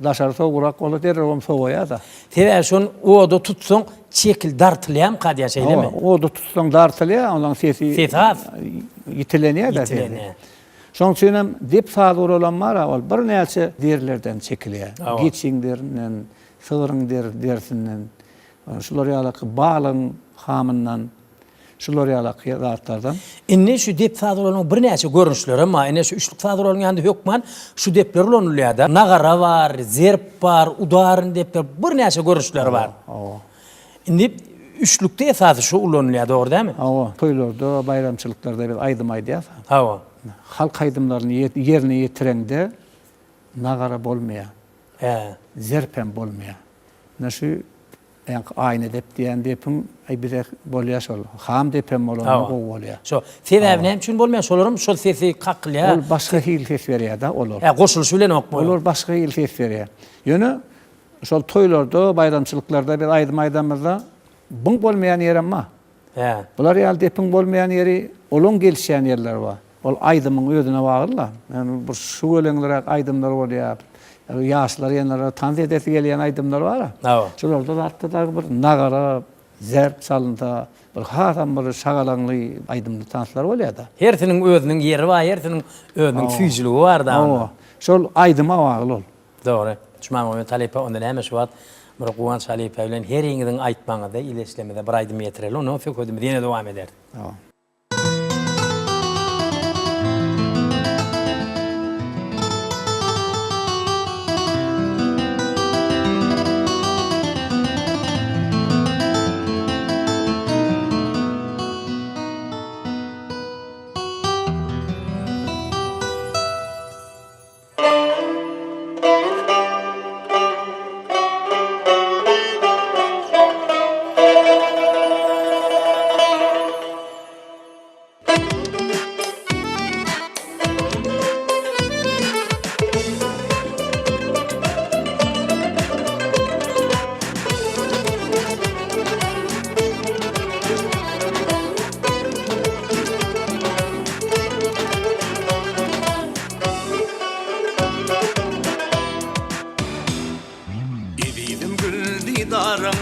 daşary sowugrak bolsa derrewem sowaýar-da. Sebäbi şony oda tutsaň şekil dartylýarmyka diýýär şeýlemi? Hawa, oda tutsaň dartylýar, onuň sesi Sesi az. Ýitilenýär-de sesi. Ýitilenýär. Şonuň üçin hem dep saz guralan bar-a, ol birnäçe derilerden çekilýär. Hawa. Geçiň derinden, sygryň derisinden. Şular ýalaky balygyň hamyndan, şular ýalaky zatlardan. Indi şu dep saz guralynyň birnäçe görnüşlerem bar. Ine şu üçlük saz guralynyň ýanynda hökman şu depler ulanylýar-da. Nagara bar, zerp bar, udaryn depler, birnäçe görnüşleri bar. Hawa. Indi üçlükde esasy şu ulanylýar, dogry dälmi? Hawa. Toýlarda, baýramçylyklarda biz aýdym aýdýarys. Hawa. Halk aýdymlaryny ýerine ýetireňde nagara bolmaýar. Hä. Zerp hem bolmaýar. Ine şu ýaňky aýna dep diýen depiň aý bize bolýar şol. Ham depem bolanda gowy bolýar. Şo. Sebäbi näme üçin bolmaýar? Şolaram şol sesi kakylýar. Ol başga hili ses berýär-de olar. Hä, goşulyşy bilenokmy? Olar başga hili ses berýär. Ýöne şol toýlarda, baýramçylyklarda biz aýdym aýdanymyzda buň bolmaýan ýerem bar. Hä. Bular ýaly depiň bolmaýan ýeri, olaň gelişýän ýerleri bar. Ol aýdymyň özüne bagly-da. Ýagny bir şüweleňliräk aýdymlar bolýar. Ýaşlar ýene tans edesi gelýän aýdymlar bar-a. Hawa. Şolarda zatda dagy bir nagara, zerp çalynsa, bir hasam bir şagalaňly aýdymly tanslar bolýar-da. Hersiniň özüniň ýeri bar, hersiniň özüniň süýjüligi bar-da. Hawa. Şol aýdyma bagly ol. Dogry. Jumamuhammet halypa onda näme şu wagt bir Guwanç halypa bilen heriňiziň aýtmagyňyzda ileçlemize bir aýdym ýetireli ondan söhbedimizi ýene dowam ederis. Tamam. Ezizim gül didaryň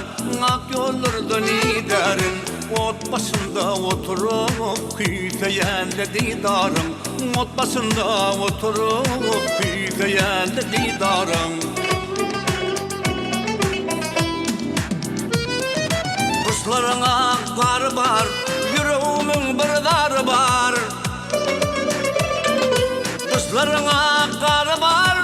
ak ýollardan idärin Ot başynda oturyp küýseýän-de didaryň Ot başynda oturyp küýseýän-de didaryň Guşlaryň ak gary bar, ýüregimiň bir zary bar. Guşlaryň ak gary bar.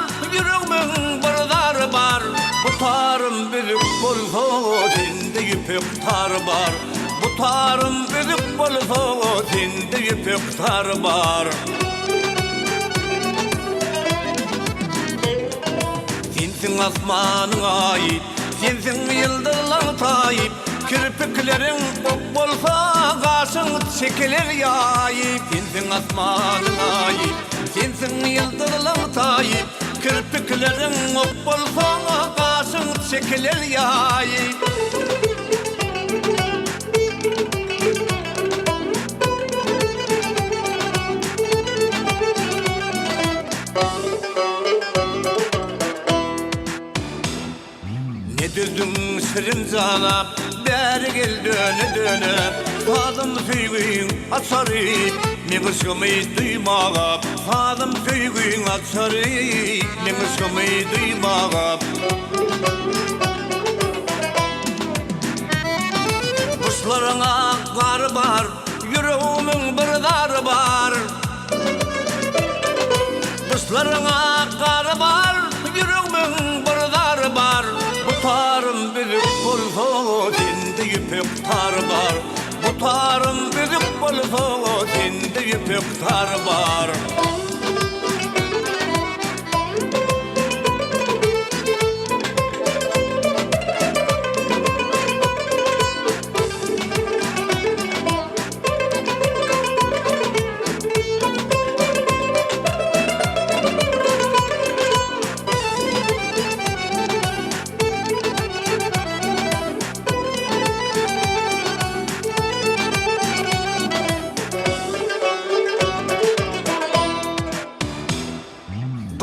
ýüpek tar bar. Bu tarym üzük bolsa, sende ýüpek tar bar. Sensiň asmanyň aýy, sensiň ýyldyzlaň taýy, Kirpikleriň ok bolsa, gaşyň çekiler ýaýy. Sensiň asmanyň aýy, sensiň ýyldyzlaň taýy, Kirpikleriň ok bolsa, gaşyň çekiler ýaýy. Ne düzdüň şirin jana, bäri gel döne-döne, Sazym söýgiň açary, meň yşgymy duýmaga, Sazym söýgiň açary, meň yşgymy duýmaga. Guşlaryň ak gary bar, ýüregimiň bir zary bar. Gyşlaryň ak gary bar, ýüregmiň bir zary bar. Bu tarym üzük bolsa, sende ýüpek tar bar. Bu tarym üzük bolsa, sende ýüpek tar bar.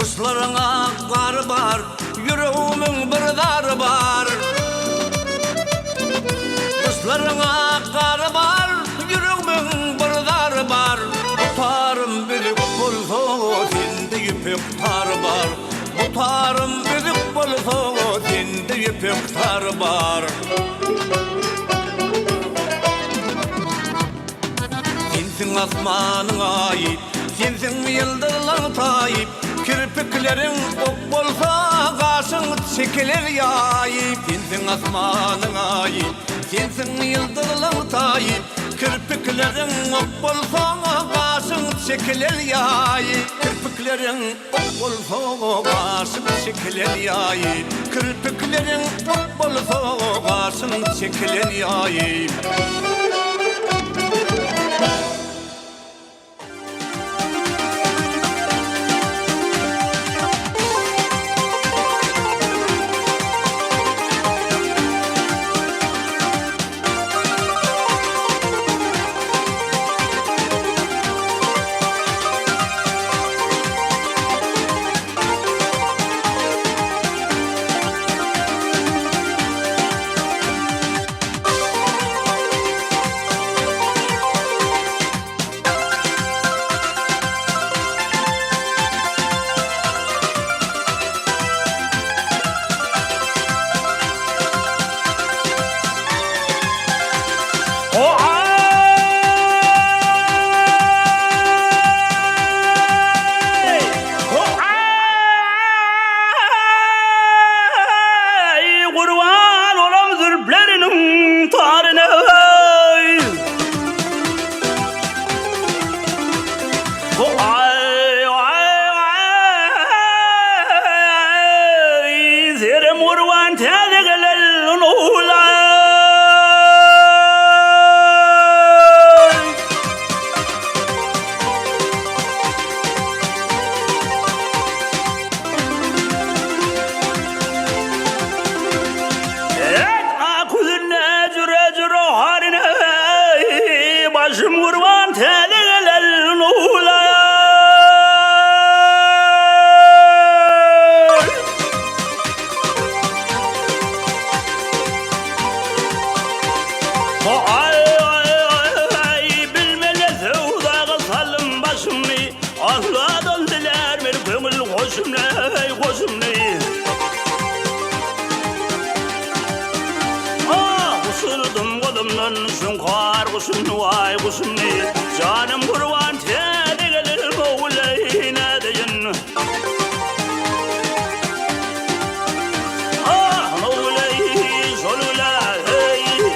Gyşlaryň ak gary bar, Ýüregimiň bir zary bar. Gyşlaryň ak gary bar, Ýüregimiň bir zary bar. Bu tarym üzük bolsa, Sende ýüpek tar bar. Bu tarym üzük bolsa, Sende ýüpek tar bar. Sensiň asmanyň aýy, Sensiň ýyldyzlaň taýy, Kirpikleriň ok bolsa, Gaşyň çekiler ýaýy. Sensiň asmanyň aýy, Sensiň ýyldyzlaň taýy, Kirpikleriň ok bolsa, Gaşyň çekiler ýaýy. Kirpikleriň ok bolsa, Gaşyň çekiler ýaýy. Kirpikleriň ok bolsa, Gaşyň çekiler ýaýy. Gurban olam zülpleriniň taryna Serim gurban täze gelen nowla. Et akuzine jüre jüre haline Başym gurban täze gelen nowla. Ay bilmeli söwdaga saldym başymy Alladan dilär men köňül hoşumny hoşumny Ah uçurdum golumdan şuňkar guşumny waý guşumny Janym gurban täze gelir ogulay nädeýin Ah ogulay şol güle hey.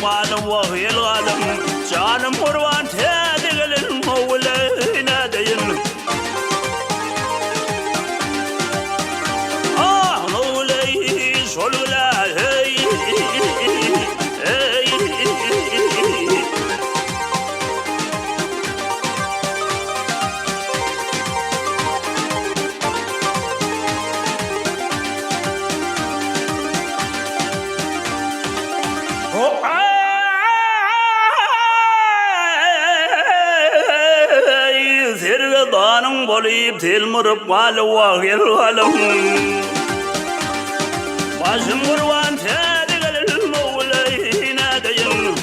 galyp wah el galyp Janym gurban täze gelin howleý nädeýin Ah howleý şol bile heý Eý. Sergezanyň bolyp telmuryp galywa gel galyň. Başym gurban täze gelin ogulaý nädeýin.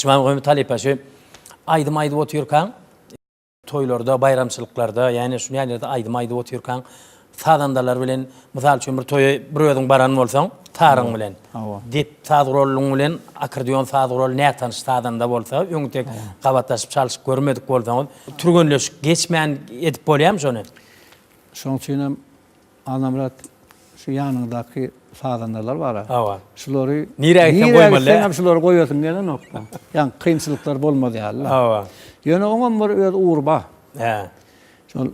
Çyman talypa şu aýdym aýdyp otyrkaň Toýlarda, baýramçylyklarda, ýagny şuny ýaly ýerde aýdym aýdyp otyrkaň, sazandalar bilen, mysal üçin, bir toýa bir özüň baran bolsaň, taryň bilen, dep saz guralyň bilen akkordeon saz guraly nätanyş sazanda bolsa, öň tek gabatlaşyp çalşyp görmedik bolsaňyz, türgenleşik geçmän edip bolýarmy şony? Şonuň üçinem Annamyrat şu ýanyňdaky sazandalar bar-a. Hawa. Şulary nirä gitseň goýmaly. Nirä gitseňem şulary goýasyň gelenok. Ýaňky kynçylyklar bolmaz ýaly-la. Hawa. Ýöne oňam bir öz ugry bar. Hä. Şol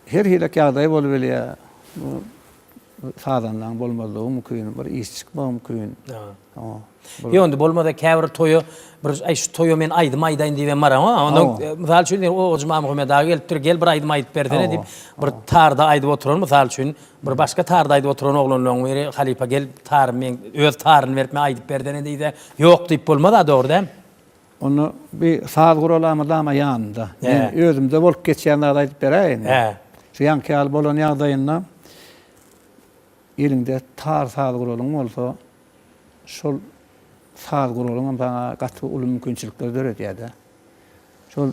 her hili ýagdaý bolup bilýär. Bu sazandaň bolmazlygy mümkin, bir iş çykmagy mümkin. Hawa. Ýok indi bolmasa käbir toýa bir aý şu toýa men aýdym aýdaýyn diýibem baraňok. Onda mysal üçin sen o Jumamuhammet aga gelipdir, gel bir aýdym aýdyp bersene diýip, bir tarda aýdyp oturan mysal üçin, bir başga tarda aýdyp oturan oglanlaryň biri halypa gel tary men öz taryny berip men aýdyp bersene diýse, ýok diýip bolmaz-a dogry däl? Onda bir saz guraly mydama ýanynda. Men özümde bolup geçýän zady aýdyp beräýin. Şu ýaňky ýaly bolan ýagdaýynda eliňde tar saz guralyň bolsa, Şol saz guralyňam saňa gaty uly mümkinçilikler döredýär-de. Şol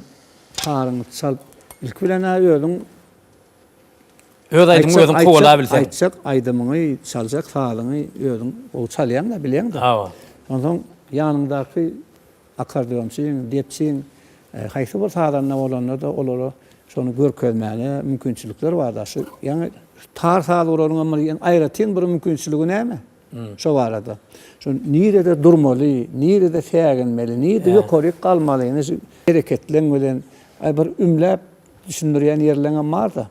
taryňy çalyp, ilki bilen-ä özüň Öz aýdymyňy özüň kowalabilseň. Aýtjak aýdymyňy, çaljak sazyňy özüň gowy çalýaň-da, bilýäň-de. Hawa. Onsoň ýanyňdaky Akkordeonçyň, depçiň haýsy bir sazanda bolanda-da olara şony görkezmäne mümkinçilikler bar-da. Şu ýaňy tar saz guralyň bir aýratyn bir mümkinçiligi näme? Şo barada. Şu nirede durmaly, nirede säginmeli, nirede ýokaryk galmaly, ine şu hereketleň bilen aý bir ümläp düşündirýän ýerleňem bar-da.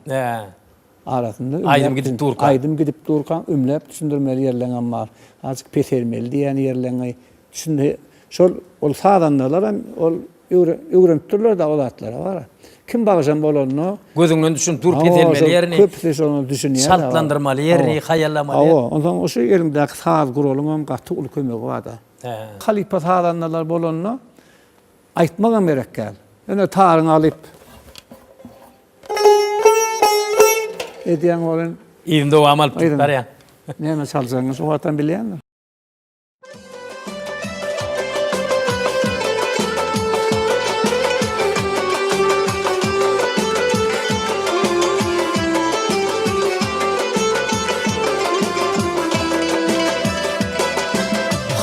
Arasynda ümläp Aýdym gidip durka. Aýdym gidip durka ümläp düşündirmeli ýerleňem bar. Azajyk peselmeli diýýän ýerleňi Şindi şol ol sazandalar hem ol öwrenipdirler-de o zatlara bar. Kim bagşam bolanda Gözüňden düşünip dur peselmeli ýerini. Köpüsi şoňa düşünýär. Çaltlandyrmaly ýerini, haýallamaly ýerini. Hawa, onsoň şu eliňdäki saz guralyň hem gaty uly kömegi bar-da. Halypa sazandalar bolanda aýtmagam gerek däl. Ýöne taryňy alyp edýäň welin. Yzyny dowam alyp gidip barýaň. Näme çaljagyňy şo wagtam bilýändir.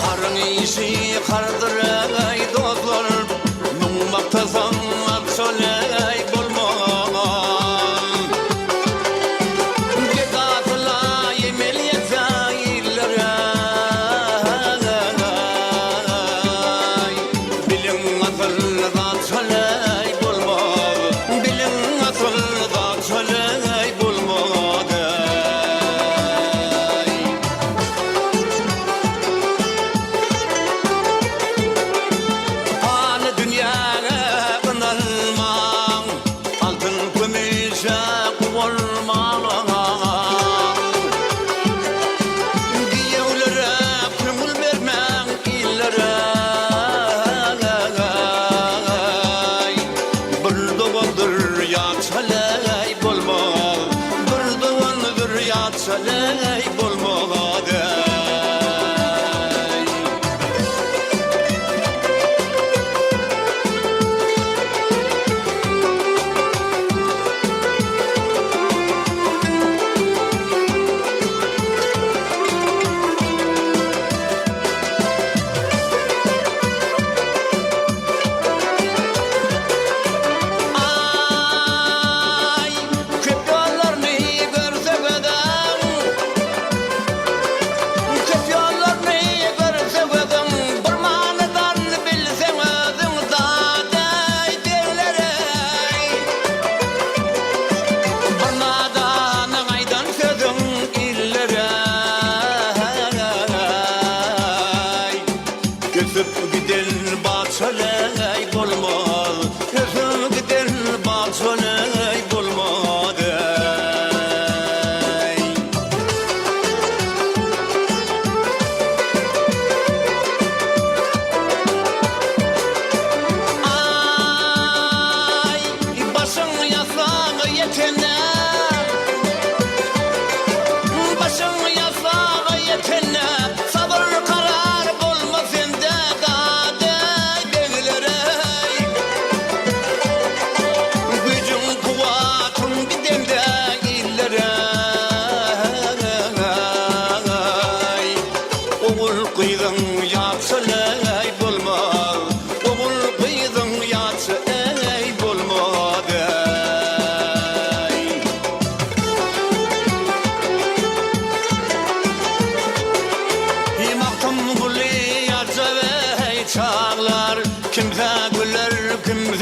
Haryň işi hardyr eý dostlar, Müň magtasaň akşa-leý bolmaz. Gedasyla emel etse illere, Biliň asyl zat şo-leý bolmaz, Biliň asyl zat şo-leý bolmaz-eý. Pany dünýäge ynanmaň, Altyn kümüşe guwanmaň. Giýewlere köňül bermäň illere. Bir dogandyr ýat heleý bolmaz, Bir dogandyr ýat heleý bolmaz eý.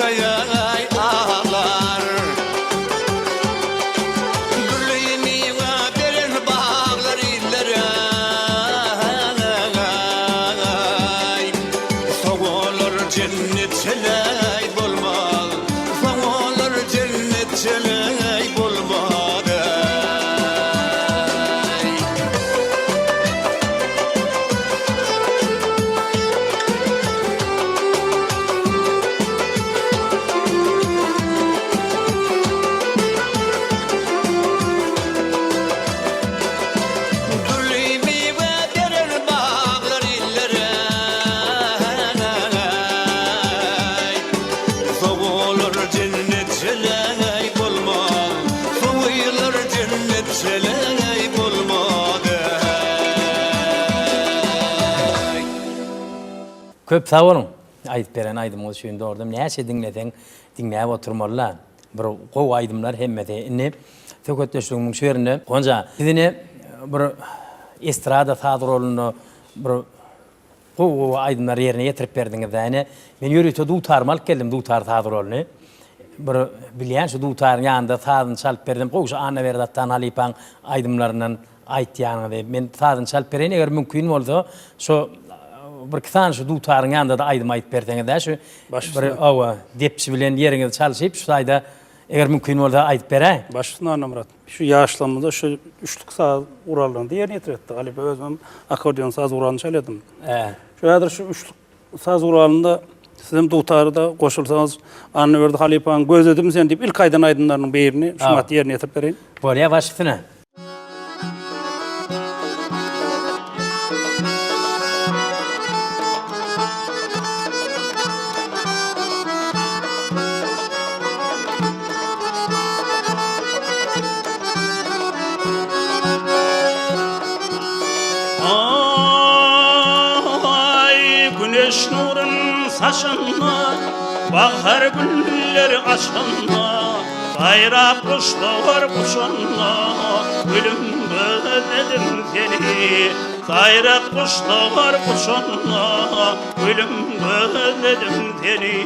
Diýse-ýaý aglar. Dürli miwe beren baglar illere, Soň olar jennet çeleý bolmaz, Soň olar jennet çeleý bolmaz, eý. Dürli miwe berer baglar illere, Sowalar jennet jeleý bolmaz, Sowalar jennet jeleý bolmaz, eý. Köp sag boluň aýdyp beren aýdymyňyz üçin dogrudan näçe diňleseň diňläp oturmalyda bir gowy aýdymlar hemmesi indi söhbetdeşligimiň şu ýerinde Gonja siz ine bir estrada saz guralynda bir Gowy gowy aýdymlary ýerine ýetirip berdiňizdä ine men ýörite dutarymy alyp geldim dutar saz guralyny bir bilýän şu dutaryň ýanynda sazyny çalyp berdim gowy şu Annaberdi Atdan halypaň aýdymlaryndan aýtýanyňyzy men sazyny çalyp bereýin eger mümkin bolsa şo birki sany şu dutaryň ýanynda-da aýdym aýdyp berseňizdä şu bir hawa depçi bilen ýeriňizi çalşyp şu taýda eger mümkin bolsa aýdyp beräý. Baş üstüne Annamyrat. Şu ýaşlygymyzda şu üçlük saz gurallarynda ýerine ýetiripdik. Halypa özümem akkordeon saz guralyny çalýardym. Şu häzir şu üçlük saz guralynda sizem dutary-da goşulsaňyz Annaberdi halypanyň Gözledim seni diýip ilki aýdan aýdymlarynyň birini şu wagt ýerine ýetirip bereýin. Bolýar baş üstüne. Aý, güneş nurun saçanda, Bahar gülleri açanda, Saýrap guşlar uçanda, Gülüm gözledim seni. Saýrap guşlar uçanda, Gülüm gözledim seni.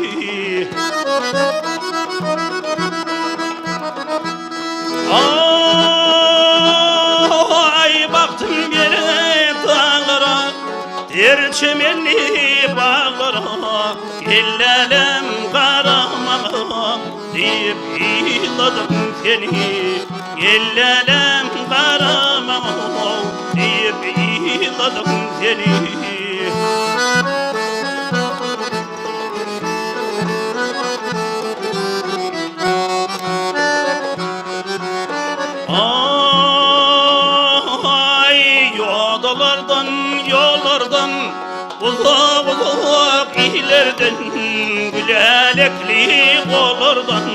Aý, bagtym gelip daglara, Der çemenli baglara, Gel lälem gara maňa, Diýip ýyladym seni. Gel lälem gara maňa, Diýip ýyladym seni. Aý, ýodalardan, ýollardan, Uzak-uzak illerden, Gülälekli golardan,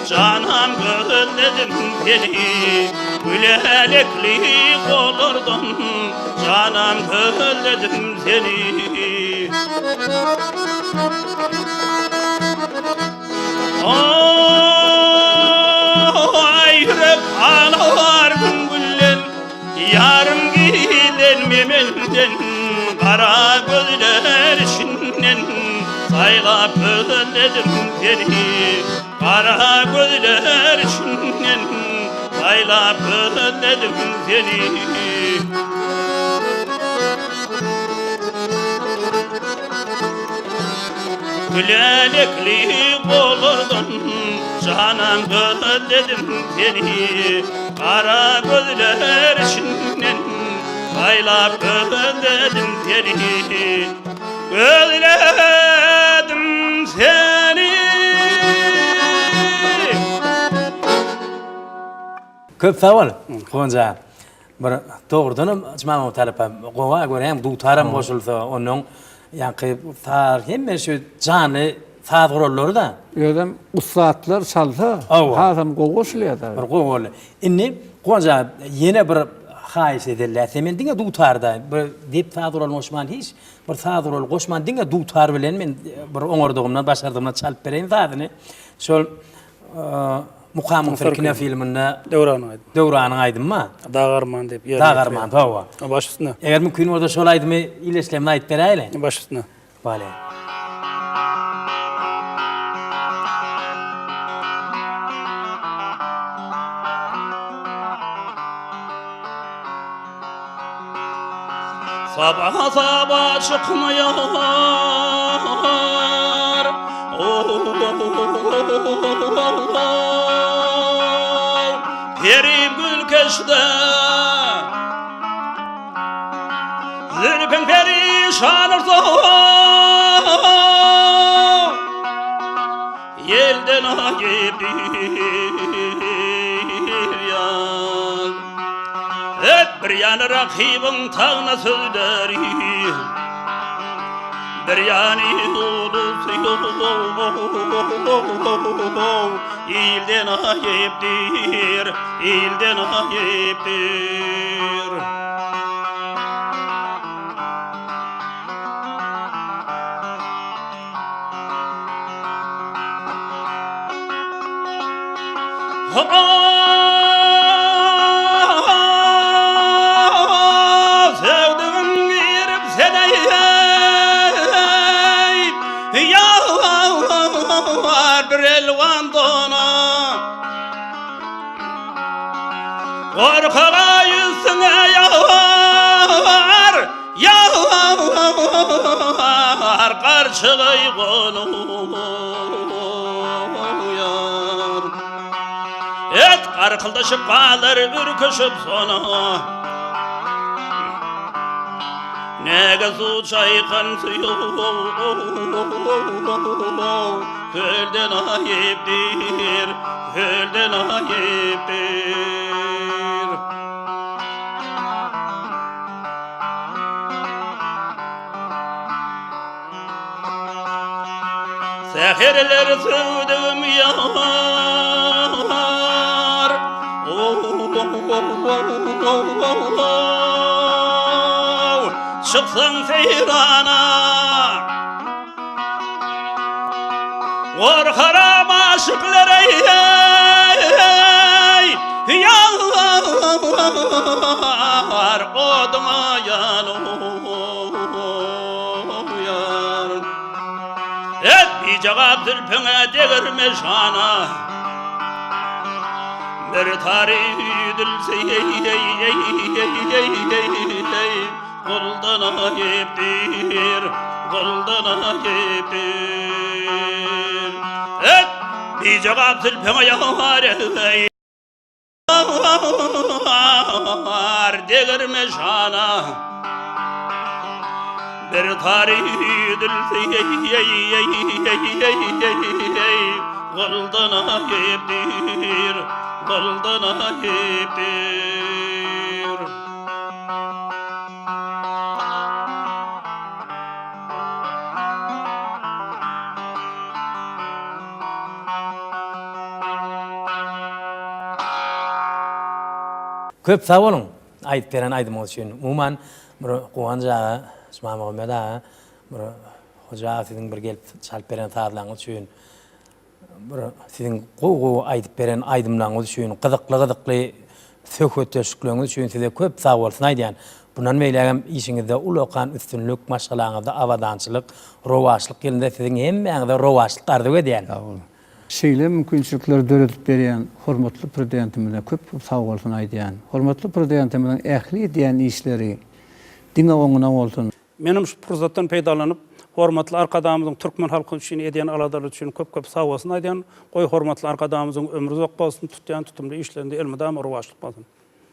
Janam gözledim seni. Gülälekli golardan, Janam gözledim seni. Aý, ýürek alar gün-günden, Ýarym giden memenden, Gara gözler içinden, Saýlap gözledim seni. Gara gözler içinden, Saýlap gözledim seni. Gülälekli golardan janan gözledim seni Gara gözler içinden saýlap gözledim seni Gözledim seni. Köp sag bol, Guwanç aga. Bir dogrudanam Jumamyrat halypa gowa görýän dutaram goşulsa, onnoň ýaňky saz hemme şu janly saz gurallary-da. Özem ussatlar çalsa hasam gowy goşulýar-da. Bir gowy boldy. Indi Guwanç aga ýene bir haýyş edeli. Men diňe dutarda bir dep saz guralyny goşman hiç bir saz guraly goşman diňe dutar bilen men bir oňardygymdan başardygymdan çalyp bereýin sazyny. Şol Mukamyň syry kinofilminde Döwranyň aýdymy. Döwranyň aýdymy. Dag arman diýip ýerine Dag arman, hawa. Baş üstüne. Eger mümkin bolsa şol aýdymy ildeşlerimize aýdyp beräýeli. Baş üstüne. Bale. Saba-saba çykmaýar. Perim gül keşde. Zülpüň perişan ursa. Ýelden aýy bir ýan. Et bir ýany rakybyň tagna sözleri. Bir ýany ulusy Ilden aýypdyr, ilden aýypdyr. Söwdügim girip sene Ýar bir elwan dona Gorkaga ýüzsüňe ýar Ýar garçygaý gonuýar. Et garkyldaşyp galar ürküşip sona. Näge suw çaýkan suýuw Kölden aýypdyr, kölden aýypdyr. Säherler söwdügim ýar, Çyksaň seýrana. Gorkaram aşyklar eý, Ýar oduňa ýanyp ýar. Et bijagap zülpüňe degirme şana. Bir tary düzülse Guldan aýypdyr, guldan aýypdyr. Et, bijogap zülpüňe ýar eý. Degirme şana. Bir tary düzülse Guldan aýypdyr, guldan aýypdyr. Köp sag boluň aýdyp beren aýdymyňyz üçin. Umuman bir Guwanç aga, Jumamuhammet aga, bir Hoja aga siziň bir gelip çalyp beren sazlaryňyz üçin Bir siziň gowy gowy aýdyp beren aýdymlaryňyz üçin, gyzykly gyzykly söhbetdeşlikleriňiz üçin size köp sagbolsun aýdýan. Bundan beýlägem işiňizde ullakan üstünlik, maşgalaňyzda abadançylyk, rowaçlyk ýylynda siziň hemmäňize rowaçlyk arzuw edýän. Sag boluň. Şeýle mümkinçilikleri döredip berýän hormatly Prezidentimize köp köp sagbolsun aýdýan. Hormatly Prezidentimiziň ähli edýän işleri diňe oňuna bolsun. Menem şu pursatdan peýdalanyp, hormatly Arkadagymyzyň türkmen halky üçin edýän aladalary üçin köp-köp sagbolsun aýdýan. Goý, hormatly Arkadagymyzyň ömri uzak bolsun, tutýan tutumly işlerinde elmydama rowaçlyk bolsun!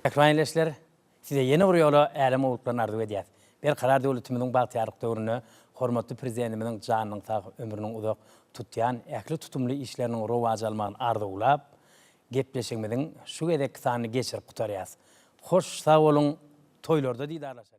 Mähriban ildeşler, size ýene bir ýola älem gowulyklaryny arzuw edýäs. Berkarar döwletimiziň bagtyýarlyk döwründe hormatly Prezidentimiziň janynyň sag, ömrüniň uzak, tutýan ähli tutumly işleriniň rowaç almagyny arzuwlap, gepleşigimiziň şu gezekki sanyny geçirip gutarýas. Hoş sag boluň, toýlarda didarlaşalyň!